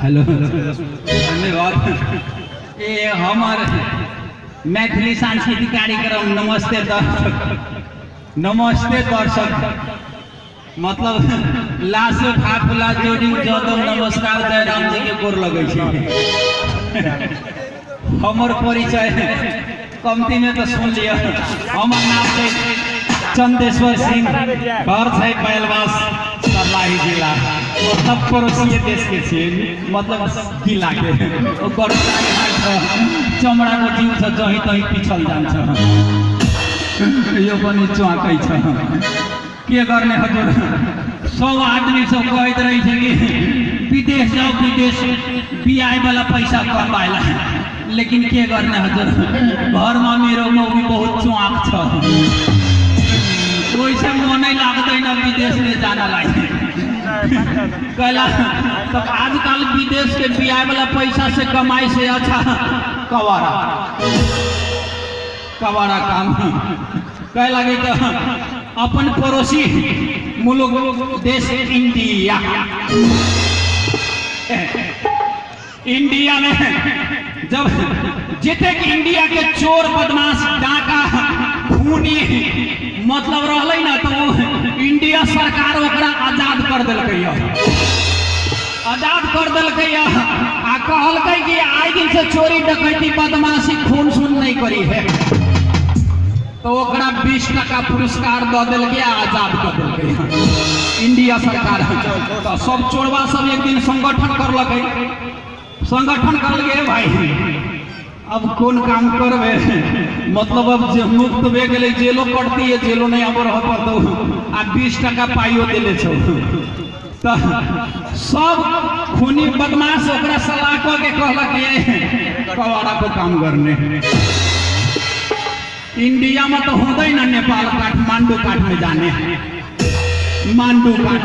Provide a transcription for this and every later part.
Hello, धन्यवाद। ए हमर मैथिली सांस्कृतिक कार्यक्रम नमस्ते दर्शक, नमस्ते दर्शक, मतलब लासो फाफुला जोड़ी जदम नमस्कार जयराम जी के गोर लगै छै। हमर परिचय कमती में तो सुन लिअ। हमर नाम छै चंदेश्वर सिंह, घर छै बैलवास, सर्लाही जिला, मतलब पड़ोसिए देश के छियै, मतलब जिला के। ओकर चमड़ाको जिउ छ, जहीँ तहीँ पिछल जान्छ, यो पनि च्वाकै छ। के गर्ने हजुर, सब आदमी सब कहैत रहै छै कि विदेश जाऊ, विदेश बिआए वाला पैसा कमाएला, लेकिन के गर्ने हजुर, घरमा मेरो मौगी बहुत च्वाक छ, ओइसे मनै लाग्दैन विदेशमे जानलाई। कहला तो आजकल विदेश के बिआए वाला पैसा से कमाई से अच्छा कवारा कवारा काम। कहे लगे तो अपन पड़ोसी मुल्क देश इंडिया, इंडिया में जब जिते इंडिया के चोर बदमाश डाका खूनी मतलब रहलै ना, तो वो इंडिया सरकार ओकरा आजाद कर देलकै, आजाद कर देलकै आ कहलकै कि आइ दिन से चोरी डकैती बदमाशी खून सुन नहीं करी है, तो ओकरा 20 टका पुरस्कार दऽ देलकै आ आजाद कर देलकै इंडिया सरकार। तो सब चोरवा सब एक दिन संगठन करलकै, संगठन करलकै, भाई अब कोन काम करबे, मतलब अब जे मुक्त भए गेलै, जेलो कटती है, जेलो नहीं आब रह पड़तौ आ 20 टका पाइयो देले छौ। तो सब खूनी बदमाश ओकरा सलाह कऽ के कहलक ये कवाड़ा को काम करने इंडिया में तो होते ना, नेपाल काठमांडू काठ में जाने, मांडू काठ,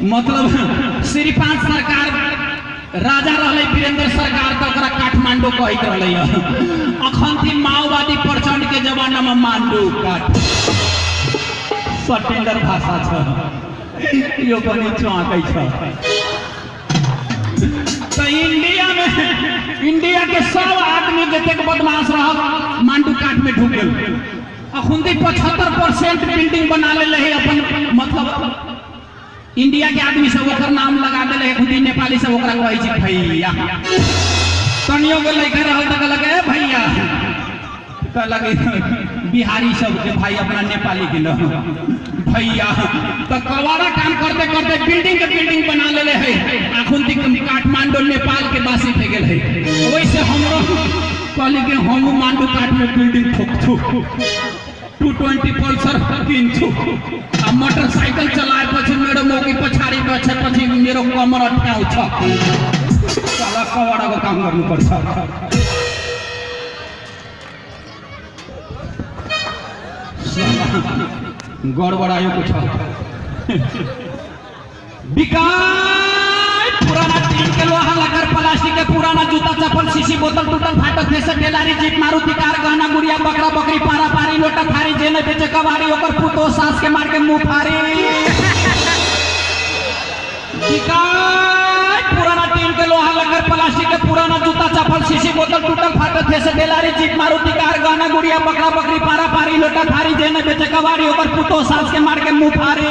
मतलब श्रीपाद सरकार राजा रहलै वीरेंद्र सरकार, तो ओकरा काठमांडू कहैत रहलै। अखन थी माओवादी प्रचंड के जमाना में मांडू काठ सटेंडर भाषा छ, यो पनि च्वाकै छ। तो इंडिया में इंडिया के सब आदमी जतेक बदमाश रहल मांडू काठ में ढुक गेल। अखुनती 75% बिल्डिंग बना ले है अपन, मतलब इंडिया के आदमी सब ओकर नाम लगा देले है। खुदी नेपाली सब ओकरा कहै छै भैया, तनियो के लइका रहल तऽ कहलक ए भैया, कहलक बिहारी सबके भाई अपना नेपाली के न भैया। तो कवारा काम करते करते बिल्डिंग के बिल्डिंग बना लेले है, अखुन तक काठमांडू नेपाल के वासी भे गेल है। वैसे हमरो कहली कि हम मांडू काठ में बिल्डिंग ठोकछू, 220 पल्सर किन्छु आ मोटरसाइकिल चलाए पछि मेरो मौकी पछाडि बसे पछि मेरो कमर अठ्याउँछ। साला कवाडाको काम गर्नुपर्छ। गडबडाएको छ। बिकाय पुराना टीन के लोहा लकर प्लास्टिक के पुराना जूता चप्पल शीशी बोतल टूटल फाटल थ्रेसर टेलारी जीप मारुति कार गहना गुड़िया बकरा बकरी पारा पारी लोटा थारी जे नहीं बेचे कबाड़ी ओकर पुतो सास के मार के मुंह फारी। बिकाय पुराना टीन के लोहा लकर प्लास्टिक के पुराना जूता चप्पल शीशी बोतल टूटल फाटल थ्रेसर टेलारी जीप मारुति कार गहना गुड़िया बकरा बकरी पारा पारी लोटा थारी जे नहीं बेचे कबाड़ी ओकर पुतो सास के मार के मुंह फारी।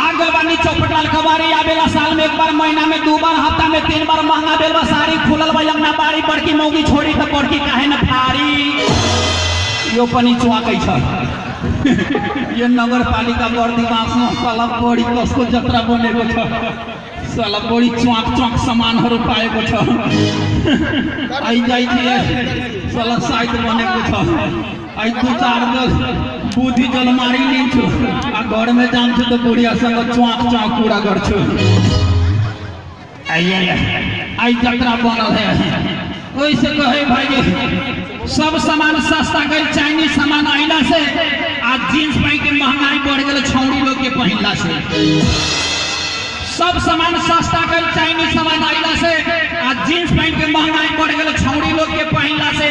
आगल बानी चौपटाल कबाड़ी आवेला साल में एक बार, महीना में 2 बार, हफ्ता में 3 बार, महंगा बेल बा साड़ी खुलल बा अंगना बाड़ी, बड़की मौगी छोड़ी त बड़की काहे न फारी। यो पनि चुवाकै छ। यो नगरपालिका बर्दिवासमा साला बढी कसको जत्रा बनेको छ, साला बढी च्वाक च्वाक सामानहरू पाएको छ, आइ जाइ थिए साला साइत बनेको छ। आइ 2-4 दल बुद्धि जल मारी लिन्छु आ घरमे जान्छु त बुढियासँग च्वाक च्वाक कुरा गर्छु। आइ आइ आइ जत्रा बनल है। ओइसे कहे भाइ सब सामान सस्ता गई चाइनीज सामान अइला से आ जींस पैंट के महंगाई बढ़ गेल छौड़ी लोग के पहिनला से। सब सामान सस्ता गई चाइनीज सामान अइला से आ जींस पैंट के महंगाई बढ़ गेल छौड़ी लोग के पहिनला से।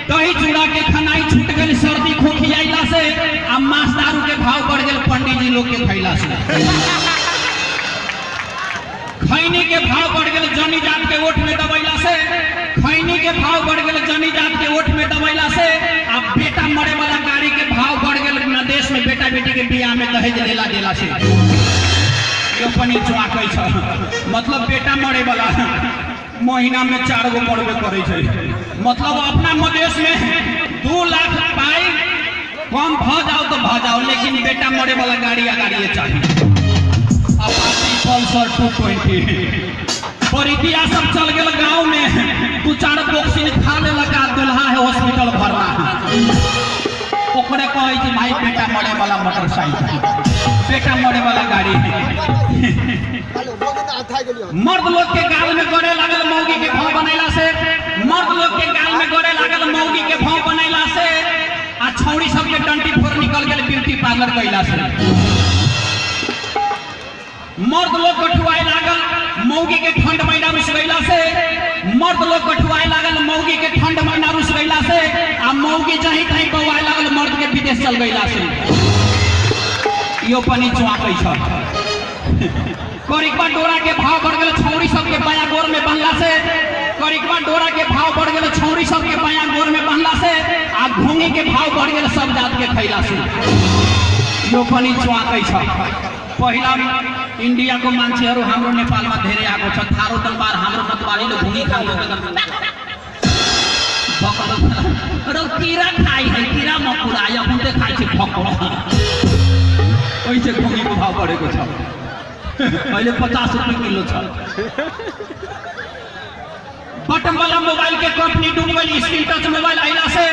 दही चूड़ा के खनाई छूट गेल सर्दी खोखी अइला से आ मांस दारू के भाव बढ़ गेल पंडित जी लोग के खैला से। खैनी के भाव बढ़ गेल जनी जात के ओठ में दबैला से। खैनी के भाव बढ़ गेल जनी जात के ओठ में दबैला से। आ बेटा मरे वाला गाड़ी के भाव बढ़ गेल न देश में बेटा बेटी के बियाह में दहेज लेला देला से। यो पनि चुआकै छ, मतलब बेटा मरे वाला महीना में 4 गो मरबे करै छै। मतलब अपना मधेश में 2 लाख पाई कम भ जाओ तो भ जाओ, लेकिन बेटा मरे वाला गाड़ी आ गाड़ी चाहिए। अपाची पल्सर 220 परिकिया सब चल गेल गांव में, 2-4 बॉक्सिन खा लेलक आ दुल्हा है हॉस्पिटल भरना है। ओकरे कहै छै भाई बेटा मरे वाला मोटरसाइकिल, बेटा मरे वाला गाड़ी। मर्द लोग के गाल में गड़े लागल मौगी के भाव बनैला से। मर्द लोग के गाल में गड़े लागल मौगी के भाव बनैला से। आ छौड़ी सबके 24 निकल गेल ब्यूटी पार्लर गैला से। मर्द लोग कठुआए लागल मौगी के ठंड महीना रुस गैला से। मर्द लोग कठुआए लागल मौगी के ठंड महीना रुस गैला से। आ मौगी जहीं तहीं बौआए लागल मर्द के विदेश चल गैला से। यो पनि चुआकै छ। करिकबा डोरा के भाव बढ़ गेल छौड़ी सबके बाया गोर में बन्हला से। करिकबा डोरा के भाव बढ़ गेल छौड़ी सबके बाया गोर में बन्हला से। आ घोंगी के भाव बढ़ गेल सब जात के खैला से। यो पनि चुआकै छ। पहिला इन्डियाको मान्छेहरू हाम्रो नेपालमा धेरै आएको छ। थारू दरबार हाम्रो दरबारीले घुँगी खानु र किरा खाइ है, किरा मकुरा या कुन खाइ छै फकरो। ओइसे घुँगीको भाव बढेको छ, अहिले 50 रुपियाँ किलो छ। बटन वाला मोबाइल के कंपनी डूब गई स्क्रीन टच मोबाइल अइला से।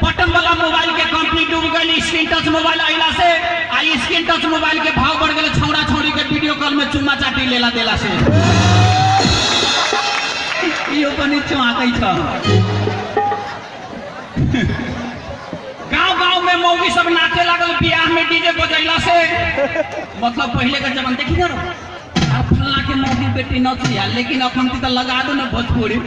बटन वाला मोबाइल के कंपनी डूब गई स्क्रीन टच मोबाइल अइला से। आ स्क्रीन टच मोबाइल के भाव बढ़ गेल छौड़ा छौड़ी के वीडियो कॉल में चुम्मा चाटी लेला देला से। यो पनि चुआकै छ। गांव गांव में मौगी सब नाचे लागल बियाह में डीजे बजैला से। मतलब पहले के जमाना देखी ना, फल्ला के मौगी बेटी नचिया, लेकिन अखन त लगा दो ना भोजपुरी।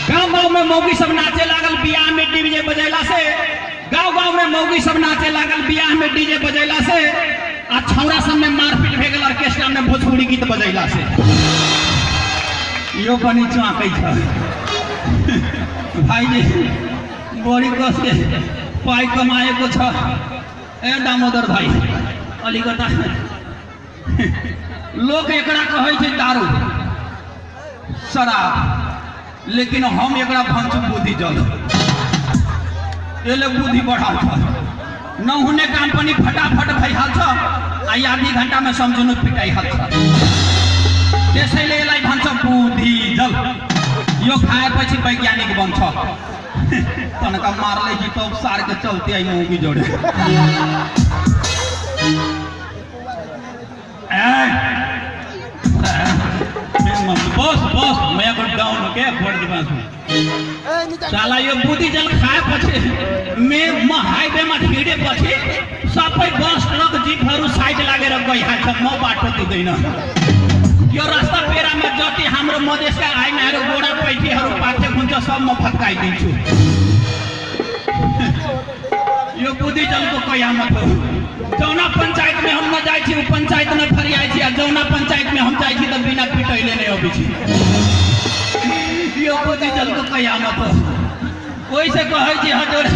गांव गांव में मौगी सब नाचे लागल बियाह में डीजे बजैला से। गांव गांव में मौगी सब नाचे लागल बियाह में डीजे बजैला से। आ छौड़ा सब में मारपीट भे गेल ऑर्केस्ट्रा में भोजपुरी गीत बजैला से। यो पनि चुआकै छ। भाइजी बढी कसले पाइ कमाएको छ। ए दामोदर भाइ अलिकता लोक एकरा कहै छै दारू शराब, लेकिन हम एकरा भन्छु बुद्धि जल। यसले बुद्धि बढाउँछ, नहुने काम पनि फटाफट भइहाल्छ आ आधी घन्टामा सम्झिनु पिटाइहाल्छ। त्यसैले यसलाई भन्छ बुद्धि जल। यो खाएपछि वैज्ञानिक बन्छ। तनका मारले कि तब सार के चलते आई मौगी जोड़े। बस बस मैं को डाउन के फोड़ दिमाग में साला। यो बुद्धि जल खाएपछि मे म हाइवेमा हिँडेपछि सबै बस ट्रक जिपहरू साइड लागेर गइहाल्छ, म बाटो दिँदैन। यो रास्ता पेरामा जति हाम्रो मधेसका आइमाहरू गोडा पैठीहरू पाथेको हुन्छ सब म फत्काइदिन्छु। यो बुद्धि जलको कयामत हो। जौना पंचायत में हम न जाइ छी उ पंचायत न फरियाइ छी, आ जौना पंचायत में हम जाइ छी त बिना पिटैले नै अबै छी। यो बुद्धि जलको कयामत हो। ओइसे कहै छी हजुर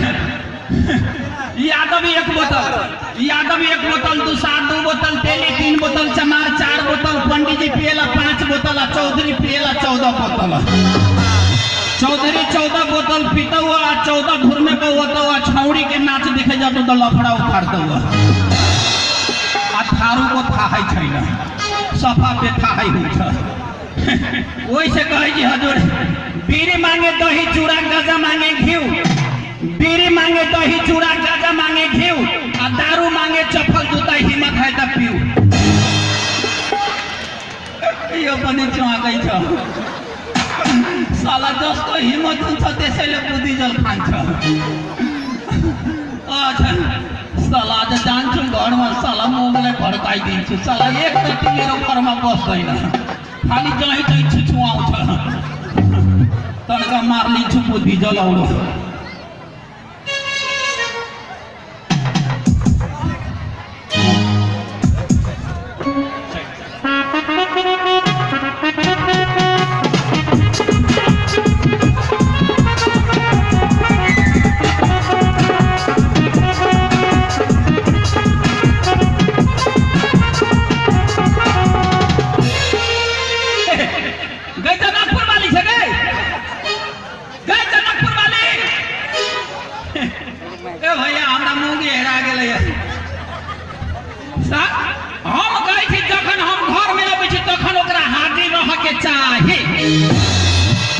यादव 1 बोतल, यादव 1 बोतल, दुसार 2 बोतल, तेली 3 बोतल, चमार 4 बोतल, पंडित पिएला 5 बोतल, आ चौधरी पिएला 14 बोतल। चौधरी 14 बोतल पीतौ आ 14 धुर में बौतौ आ छौड़ी के नाच देखे जातौ त लफड़ा उखाड़तौ। आ थारू को थाहै छैन, सफा बेथाहै हुन्छ। ओइसे कहै छी हजुर बीड़ी मांगे दही चूड़ा गजा मांगे घिउ, बीड़ी मांगे दही चूड़ा गजा मांगे घिउ, आ दारू मांगे चप्पल जूता हिम्मत है त पिउ। यो पनि चुआकै छ। साला जसको हिम्मत हुन्छ त्यसैले बुद्धि जल खान्छ। अच्छा साला आज जान्छु घरमा, साला मोगलाई भड्काइदिन्छु। साला एकचोटि मेरो घरमा बस्दैन, खालि जहीँ तहीँ छुछुआउँछ। तन्का मार्लिन्छु बुद्धि जलाउलो। गई जनकपुर वाली छ गई, गई जनकपुर वाली। ए भैया, हमरा मौगी हेरा गेलै। हम कहै छी जखन हम घरमे अबै छी तखन ओकरा हाजिर रहके चाही।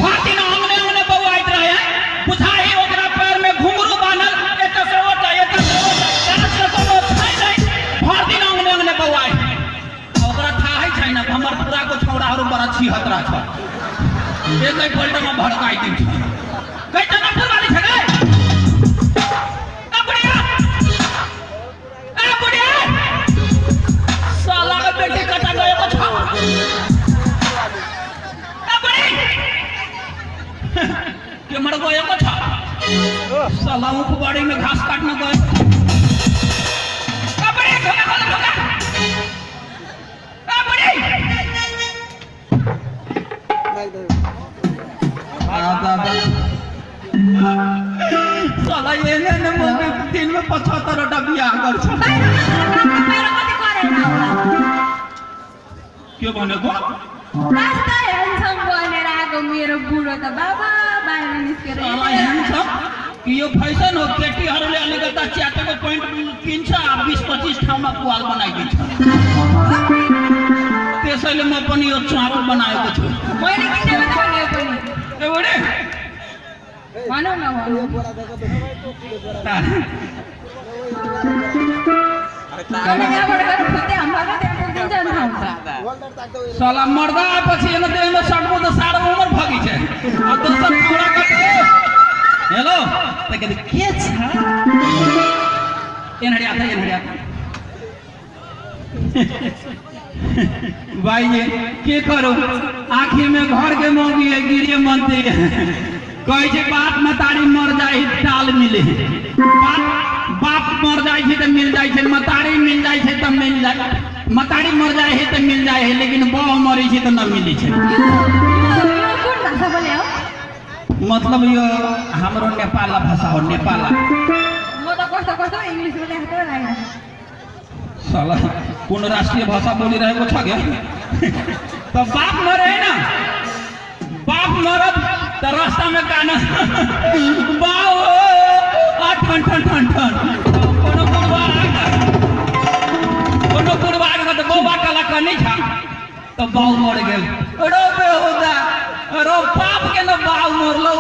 भरि दिन अंगने अंगने बौआइत रहे, बुझाइ ओकरा पैरमे घुंघरू बान्हल, एतऽ से ओतऽ, एतऽ से ओतऽ, काज तऽ कोनो छै नहि, भरि दिन अंगने अंगने बौआइ। ओकरा थाहै छै ने, हमर पूरा को छौड़ा बड़ा छिहतरा छ, एकै पल्टमे भड़काइ दै छै। गई जनकपुर वाली छ गई। ए बुढ़िया, ए बुढ़िया, साला के बेटी कटा गए को छ। ए बुढ़ी के मर गए को छ, साला ऊख बाड़ी में घास काटने गए। ए बुढ़ी, ढोका खोल, ढोका। ए बुढ़ी, साला एने ने मम्मी दिन में 75 टा बियाह गर्छ। मेरो कति गरेर होला? के भनेको? कस्तो ह्यान्डसम बनेर आएको मेरो बुढो त बाबा, बाहिर निस्केर। साला ह्यान्डसम कि यो फैसन हो? केटीहरूले अलिकता च्यातेको पेन्ट किन्छ आ 20-25 ठाउँमा पुवाल बनाइदिन्छ। त्यसैले म पनि यो चारो बनाएको छु। मैले किनेको त हो नि यो पनि। ए बुढी। भनौँ न, भनौँ। कहिले यहाँबाट गएर फुत्ते हान्नु त्यहाँ पुगिन्छ अनि थाहा हुन्छ। साला मर्दा आएपछि एन देहमा सटबो त सारा उमर भगी छै। आ दोसर छौड़ा कते हेलो त कहते के छ, एनहरी आता, एनहरी आता। भाई ये के करो, आखिर में घर के मौगी है, गिरे मंत्री कहै छै बाप मतारी मर जाए टाल मिले। बाप बाप मर जाइ छै तऽ मिल जाइ छै, मतारी मिल जाइ छै तऽ मिल जाइ, मतारी मर जाइ है तऽ मिल जाइ है, लेकिन बह मरै छै तऽ न मिलै छै। यो यो कुन भाषा बोले हो? मतलब यो हाम्रो नेपाल भाषा हो, नेपाल। म त कस्तो कस्तो इङ्ग्लिस बोले जस्तो लाग्यो। साला कुन राष्ट्रिय भाषा बोलिरहेको छ क्या? त बाप मरे होइन, बाप मरत त रास्तामा कान बाउ आ ठन ठन ठन ठन। कोनो बुढ़वा कोनो बुढ़वा त बौआ कला कनी छ त बाउ मर गेल। रो बेहुदा रो, पाप के न बाउ मरलो,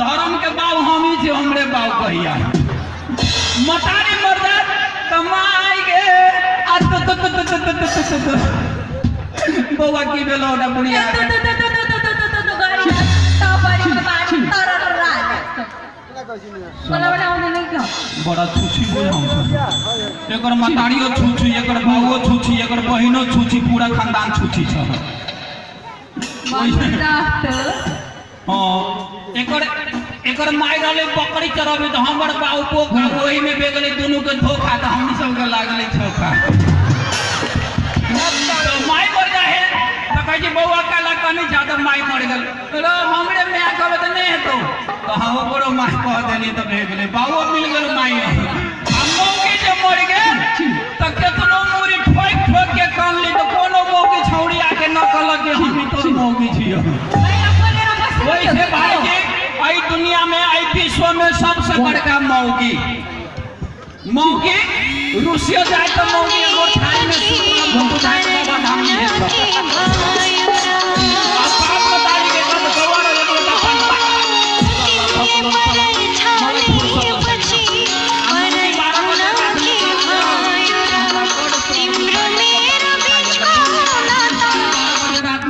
धर्म के बाउ हम ही छी, हमरे बाउ कहिया। मतारी मर जात त माय गे आ तो तो तो तो तो तो तो तो बौआ की भेलो ओटा बुढ़िया तो तो तो तो तो तो तो तो गरी तपरीको पानी तरर मलाई पनि आउँदैन कि। बड़ा छुछी बुझाउँछ। एकर मतारियो छुछी, एकर बाबुओ छुछी, एकर बहिनो छुछी, पूरा खानदान छुछी छ। हाँ, एकर एकर माय रहलै बकरी चराबै तऽ हमर बाबू बोका ओहिमे भे गेलै, दुनू के धोखा तऽ हमनी सबके लागलै छौका। तऽ माय मर जाइ है तऽ कहै छै बौआ काला कनी छ तऽ माय मर गेल। रो हमरे माय कहबै तऽ नहि हेतौ, तऽ हम ओकरो माय कह देलियै तऽ भे गेलै, बाबुओ मिल गेल माय। आ मौगी जे मरि गेल तऽ केतनो मूड़ी ठोकि ठोकि के कानली तऽ कोनो मौगी छौड़ी आके न कहलक कि हम तोर मौगी छियौ। वैसे भाई जी, एहि दुनिया में, एहि विश्व में सबसे बड़का मौगी मौगी। रुसियो जाए तऽ मौगी एगो थाली में सुतल बुझाइ बाबा धाम में।